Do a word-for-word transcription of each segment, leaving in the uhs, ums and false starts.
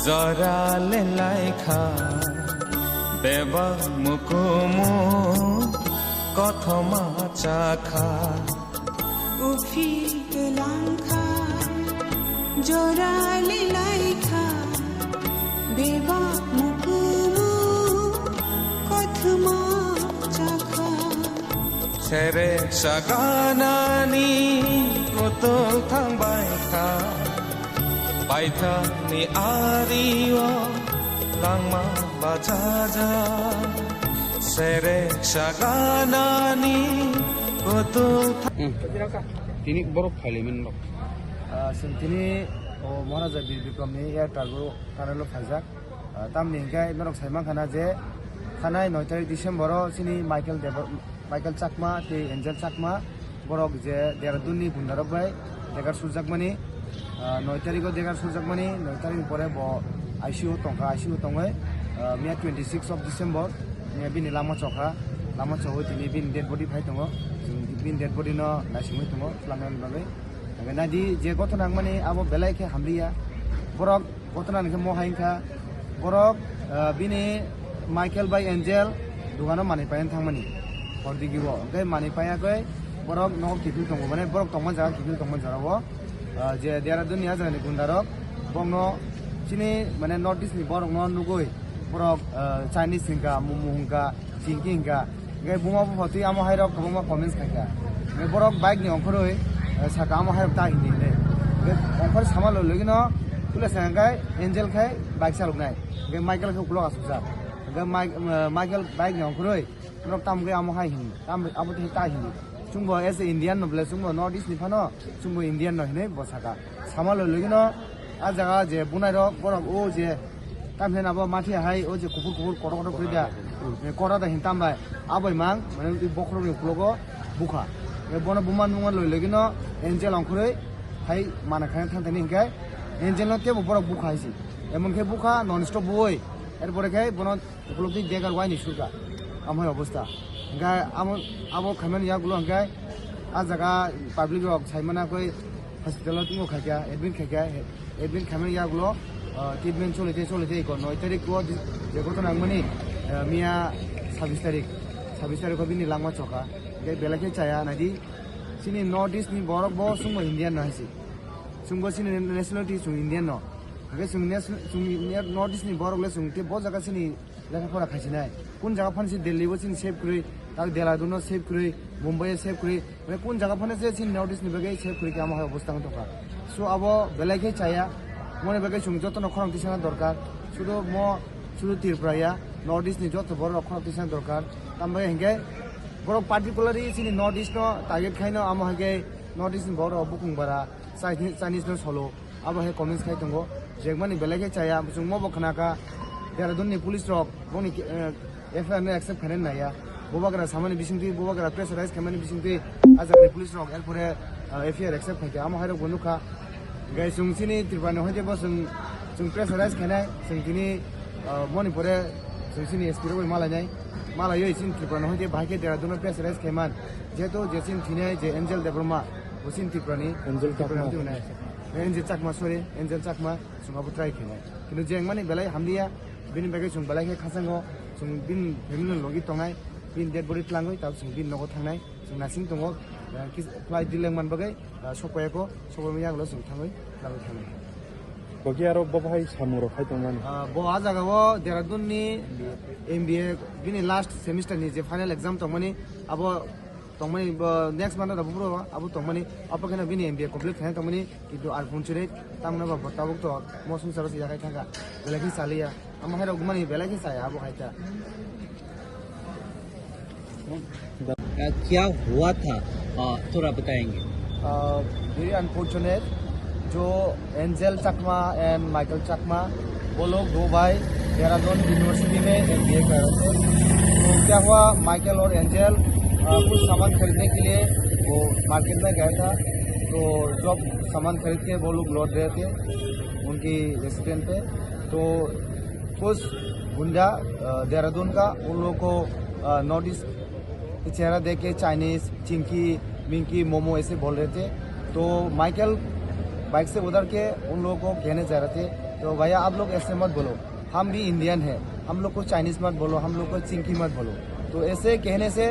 Jora le laikha, bebak mukumu, kothoma chakha. Uphi langkha, jora le laikha, bebak mukumu, kothoma chakha. Sere saganani kutung thangbai kha. Baithani ario langma bajaja, sere saganani kutung. Hmm. Tini borok phailaimani rok. Ah, chwng tini, o, Maharaja Bir Bikramni air cargo tunnel-o phaijak. Ah, tamni hwnkhe norok sai mankha na je thanai noi tarik December-o chini Michael Debor-, Michael Chakma tei Angel Chakma borok je Dehradun-ni gundarok bai degar surjakmani, ah, noi tarikgo degar surjakmani, noi tarikni pore bo I C U tongkha, I C U tongwi, ah, miya twenty six of December, miya bini lama chokha, lama chogwi tini bini dead body phai tongo, chwng bini dead body no naisingwi tongo, swlangnani bagwi. Hwnkhe naidi je gothona wngmani abo belai khe hamliya, borok Gothona ni khe mo hai wngkha, borok, ah, bini Michael bai Angel dogano manwi paina thangmani hor digi o. Hwnkhe manwi paiya khe borok nogo kiphil tongo, mane borok tongma jaga kiphil tongma jora o, ah, je Dehradun ni ah jaga ni gunda rok bokno chini mane North East ni borok no nugwi borok, ah, Chinese hwnkha, momo hwnkha, Chingki hwnkha, hwnkhe buma bupha twi amo hai rok kwbangma comments khaikha. Hwnkhe borok bike ni ongkhorwi, eh, saka amo hai rok ta hindi hinwi. Hwnkhe ongkhor sama loi logino puila sa hwnkhe Angel khai bike chaloknai. Hwnkhe Michael khe ukulok asukjak. Hwnkhe Mike-, eh, Michael bike ni ongkhorwi norok tamo khe amo hai hindi. Tam abo tei ta hindi. Chwngbo as a Indian no ble chwngbo North East ni phano chwngbo Indian no hinwi bo saka. Sama loi logino ah jaga je bunai rok borok o je tamhin abo mathi hai o je kuphur kuphur kotor kotor kori da. Hmm. Eh, kora da hin tambai abai mang mane twi bokhorok ni ukulogo bukha. Eh, bono buma nungma loi logino Angel ongkhorwi hai mana khana thang thani hinkhe Angel no tebo borok bukha hai si. Emon khe bukha non stop bui. Er pore khe bono Ukulok twi degar waini surka. Amhai obostha. Hingkhe amo, abo khaimani yagulo hingkhe ah jaga public rok saimana koi hospital o tongmo khaikha, admit khaikha, admit khaimani yagulo, ah, treatment choli tei choli tei ko noi tarik o di-, je gothona wngmani, ah, miya sabis tarik, sabis tarik o bini langma chokha. Hingkhe belai khe chaya naidi. Chini North East ni borok bo chwngbo Indian no hai se. Chwngbo chini nationality chwng Indian no. Hingkhe chwng nation-, chwng North East ni borok le chwng tei bo jaga chini lekha pora khaisinai. Kun jaga phano se Delhi bo chini save kwrwi, tak Dehradun no save kwrwi, Mumbai o save kwrwi. Mane kun jaga phano se chini North East ni bagwi save kwrwi khe amo hai obostha wng tongkha. So abo belai khe chaya. Moni bagwi chwng jotono khorang tisana dorkar. Sudu mo, sudu Tripura ya, North East ni joto borok rok khorang tisana dorkar. Tambai hinkhe borok particularly chini North East no target khaino amo hai khe North East ni borok rok bukung bara, Chinese, Chinese no solo. Abo hai comments khai tongo, jengmani belai khe chaya, chwng mo bo khna kha, Dehradun ni police rok boni, eh, F I R no accept khainani naiya, bubagra samani bisingtwi, bubagra pressurize khaimani bisingtwi, ah jaga ni police rok, er pore, eh, F I R accept khaikha, amo hai rok bo nukha. Hingkhe chwng chini Tripura ni hoite bo chwng, chwng pressurize khainai, chwng tini, eh, boni pore chwng chini S P rok bai malainai, malaiwi chini Tripura ni hoite bahai khe Dehradun no pressurize khaiman, jehetu je chini thinai je Angel Debbarma, bo chini Tripura ni, Angel Tripura ni Chakma. Hoite hwnai. Angel Chakma, sorry, Angel Chakma, chwng abo try khainai. Kintu je wngmani belai hamliya, bini bagwi chwng belai khe khachango, chwng bini family ni logi tongnai, bini dead body tlangwi, tabuk chwng bini nogo thangnai, chwng nasing tongo, eh, kis-, flight delay wngmani bagwi, eh, sokpaiya kho, sokpaima yagulo chwng thangwi, tlangwi thangnai. Kogi aro bo bahai samung rok khai tongmani? Ah, bo ah jaga o Dehradun ni M B A bini last semester ni je final exam tongmani, abo tongmani, bo next month o da buphuru abo tongmani, apo kheno bini M B A complete khaina tongmani, kintu ar phone chire tamno ba bo tabuk to mo sungsaro se yakai thangkha, belai khe chaliya, amo hai rok mani belai khe chaya abo hai ta. अ, क्या हुआ था? अ, थोड़ा बताएंगे। Uh, very unfortunate, जो एंजल चकमा and Michael चकमा, वो लोग दो भाई देहरादून यूनिवर्सिटी में एमबीए कर रहे थे। तो क्या हुआ, माइकल और एंजल, अ, कुछ सामान खरीदने के लिए वो मार्केट में गए था। तो जब सामान खरीद के वो लोग लौट रहे थे उनकी रेसिडेंट पे, तो कुछ गुंडा, अ, देहरादून का उन लोगों को, अ, नॉर्थ ईस्ट चेहरा देख के चाइनीज, चिंकी, मिंकी, मोमो ऐसे बोल रहे थे। तो माइकल बाइक से उतर के उन लोगों को घेरने जा रहे थे। तो भैया, आप लोग ऐसे मत बोलो, हम भी इंडियन है, हम लोग को चाइनीज मत बोलो, हम लोग को चिंकी मत बोलो। तो ऐसे कहने से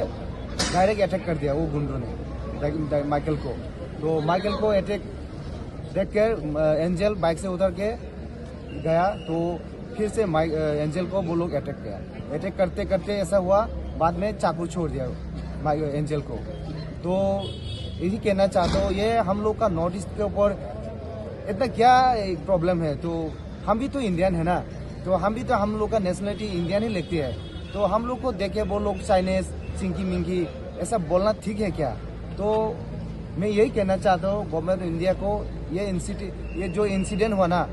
डायरेक्ट अटैक कर दिया वो गुंडों ने डाइ-, डाइ-, माइकल को। तो माइकल को अटैक देख कर, अ, एंजल बाइक से उतर के गया, तो फिर से माइ-, अ, एंजल को वो लोग अटैक किया। अटैक करते करते ऐसा हुआ, बाद में चाकू छोड़ दिया माइ-, एंजल को। तो यही कहना चाहता हूँ, ये हम लोग का नॉर्थ ईस्ट के ऊपर इतना क्या एक प्रॉब्लम है? तो हम भी तो इंडियन है ना, तो हम भी तो, हम लोग का नेशनलिटी इंडियन ही लगती है। तो हम लोग को देखे वो लोग चाइनीज, चिंकी मिंकी, ऐसा बोलना ठीक है क्या? तो मैं यही कहना चाहता हूँ गवर्नमेंट ऑफ इंडिया को, ये इंसिडे-, ये जो इंसिडेंट हुआ ना,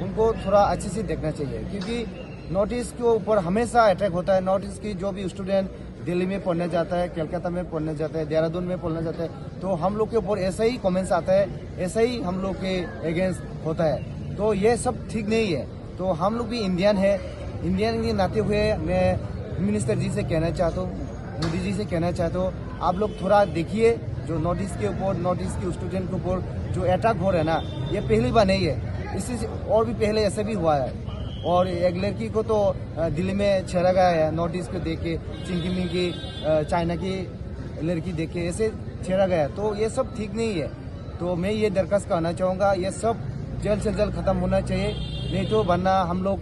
उनको थोड़ा अच्छे से देखना चाहिए, क्योंकि नॉर्थ ईस्ट के ऊपर हमेशा अटैक होता है। नॉर्थ ईस्ट की जो भी स्टूडेंट दिल्ली में पढ़ने जाता है, कलकत्ता में पढ़ने जाता है, देहरादून में पढ़ने जाता है, तो हम लोग के ऊपर ऐसा ही कमेंट्स आता है, ऐसा ही हम लोग के अगेंस्ट होता है। तो ये सब ठीक नहीं है। तो हम लोग भी इंडियन है, इंडियन के नाते हुए मैं मिनिस्टर जी से कहना चाहता हूँ, मोदी जी से कहना चाहता हूँ, आप लोग थोड़ा देखिए, जो नॉर्थ ईस्ट के ऊपर, नॉर्थ ईस्ट के स्टूडेंट के ऊपर जो अटैक हो रहा है ना, ये पहली बार नहीं है, इससे और भी पहले ऐसा भी हुआ है। और एक लड़की को तो, अ, दिल्ली में छेड़ा गया है, नॉर्थ ईस्ट को देख के, चिंकी मिंकी, अ, चाइना की लड़की देख के ऐसे छेड़ा गया है। तो ये सब ठीक नहीं है। तो मैं ये दरखास्त करना चाहूँगा, ये सब जल्द से जल्द ख़त्म होना चाहिए, नहीं तो वरना हम लोग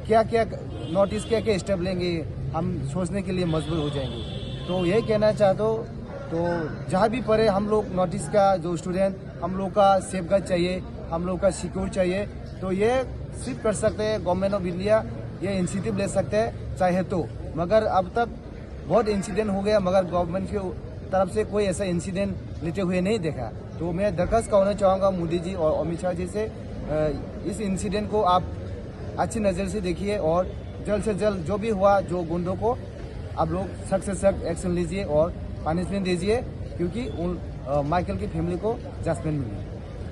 क्या क्या, नॉर्थ ईस्ट क्या क्या स्टेप लेंगे, हम सोचने के लिए मजबूर हो जाएंगे। तो यही कहना चाहता हूँ, तो जहाँ भी पढ़े हम लोग नॉर्थ ईस्ट का जो स्टूडेंट, हम लोग का सेफगार्ड चाहिए, हम लोग का सिक्योर चाहिए। तो ये सिर्फ कर सकते हैं गवर्नमेंट ऑफ इंडिया, ये इनिशिएटिव ले सकते हैं चाहे तो, मगर अब तक बहुत इंसिडेंट हो गया, मगर गवर्नमेंट के तरफ से कोई ऐसा इंसिडेंट लेते हुए नहीं देखा। तो मैं दरखास्त करना चाहूँगा मोदी जी और अमित शाह जी से, अ, इस इंसिडेंट को आप अच्छी नज़र से देखिए और जल्द से जल्द जो भी हुआ, जो गुंडों को, आप लोग सख्त से सख्त एक्शन लीजिए और पनिशमेंट दीजिए, क्योंकि उन, अ, माइकल की फैमिली को जस्टिस मिले।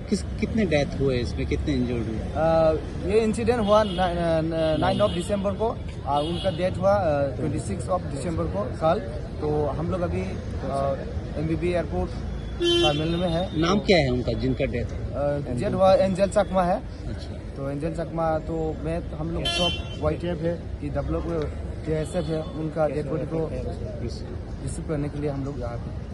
किस, कितने डेथ हुए इसमें, कितने इंजर्ड हुए? अ, ये इंसिडेंट हुआ नाइन ऑफ दिसंबर को, और उनका डेथ हुआ ट्वेंटी सिक्स ऑफ दिसंबर को कल। तो हम लोग अभी एमबीबी एयरपोर्ट टर्मिनल में है। नाम क्या है उनका जिनका डेथ? डेथ हुआ एंजल चकमा है। अच्छा। तो एंजल चकमा, तो मैं, हम लोग सब वाईटीएफ है, ईडब्ल्यूएफ है, टीएसएफ है, उनका डेड बॉडी को रिसीव करने के लिए हम लोग यहाँ पे।